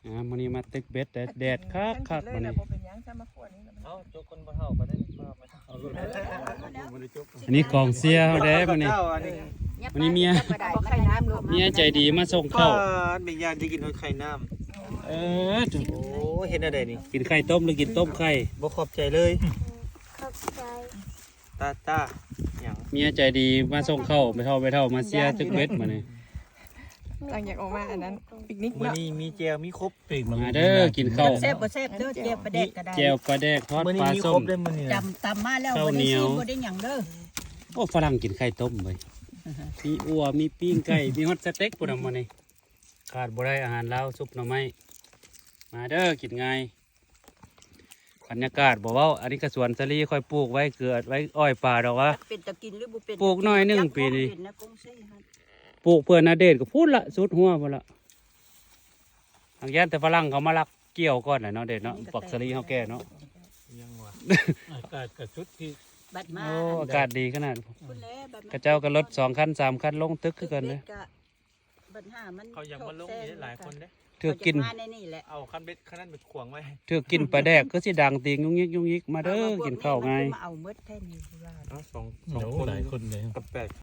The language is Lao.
ອ່າ ມື້ນີ້ມາຕຶກເບັດ ແດດ ແດດຄັກໆ ມື້ນີ້ ບໍ່ເປັນຫຍັງ ຊະມາຂວດນີ້ ເອົ້າ ຈົກຄົນບໍ່ເຖົ້າກໍໄດ້ ເອົາໂລດ ອັນນີ້ກອງເຊຍເຮົາເດ້ມື້ນີ້ ມື້ນີ້ເມຍ ເມຍໃຈດີມາສົ່ງເຂົ້າ ປາດ ແມ່ຍານໄດ້ກິນຮອດໄຂ່ນ້ຳ ເອີ ໂອ້ ເຮັດແນວໃດນີ້ ກິນໄຂ່ຕົ້ມຫຼືກິນຕົ້ມໄຂ່ ບໍ່ຂອບໃຈເລີຍ ຂອບໃຈ ຕາ ຕາ ຫຍັງ ເມຍໃຈດີມາສົ່ງເຂົ້າ ແມ່ເຖົ້າ ແມ່ເຖົ້າມາເຊຍຕຶກເບັດມື້ນີ້ ຫຼັງຈາກອອກມາອັນນັ້ນ ປິກນິກ ມື້ ເນາະ ນີ້ມີແຈ່ວ ມີຄົບ ປີກມັນ ມາເດີ ກິນເຂົ້າ ແຊບບໍ່ແຊບເດີ ແຈ່ວປາແດກກໍໄດ້ ແຈ່ວປາແດກ ທອດປາສົ້ມ ມີຄົບເດ້ມື້ນີ້ ຈຳ ຕຳມາແລ້ວ ເຂົ້າໜຽວ ບໍ່ໄດ້ຊີມ ບໍ່ໄດ້ຫຍັງເດີ ໂອ້ ຝຣັ່ງກິນໄຂ່ຕົ້ມເວີຍ ມີອົ່ວ ມີປີ້ງໄກ່ ມີຮອດສະເຕັກພຸ້ນນະມື້ນີ້ ຂາດບໍ່ໄດ້ອາຫານລາວ ຊຸບໜໍ່ໄມ້ ມາເດີ ກິນງ່າຍ ບັນຍາກາດບໍ່ເວົ້າ ອັນນີ້ກະສວນສາລີ ຂ້ອຍປູກໄວ້ເກືອ ໄວ້ອ້ອຍປາດອກວ່າ ເປັນຕາກິນຫຼືບໍ່ເປັນ ປູກໜ້ອຍໜຶ່ງປີນີ້ ປູກເພື່ອນາເດດກໍພຸ້ນລະ ສຸດຫົວພຸ້ນລະ ຫາກຢ້ານແຕ່ຝຣັ່ງເຂົາມາລັກກ່ຽວກ່ອນແຫຼະເນາະ ເດດເນາະ ບັກສາລີເຮົາແກ່ເນາະ ຍັງວ່າ ອາກາດກະສຸດທີ່ ບັດມາ ໂອ້ ອາກາດດີຂະໜາດ ພຸ້ນແຫຼະ ບັດມາ ຂະເຈົ້າກໍລົດສອງຄັນສາມຄັນລົງຕຶກຄືກັນເດ້ ບັນຫາມັນ ເຂົາຍັງມາລົງອີກຫຼາຍຄົນເດ້ ຖືກກິນ ເຂົາຈະມາໃນນີ້ແຫຼະ ເອົາຄັນເບັດຄັນນັ້ນໄປຂວາງໄວ້ ຖືກກິນປາແດກຄືຊິດັງຕີງຍຸກຍິກຍຸກຍິກ ມາເດີ ກິນເຂົ້າງ່າຍ ມາເອົາໝົດແທ້ນີ້ ເອົາສອງ ສອງຄົນ ຫຼາຍຄົນເລີຍ ກັບແປດ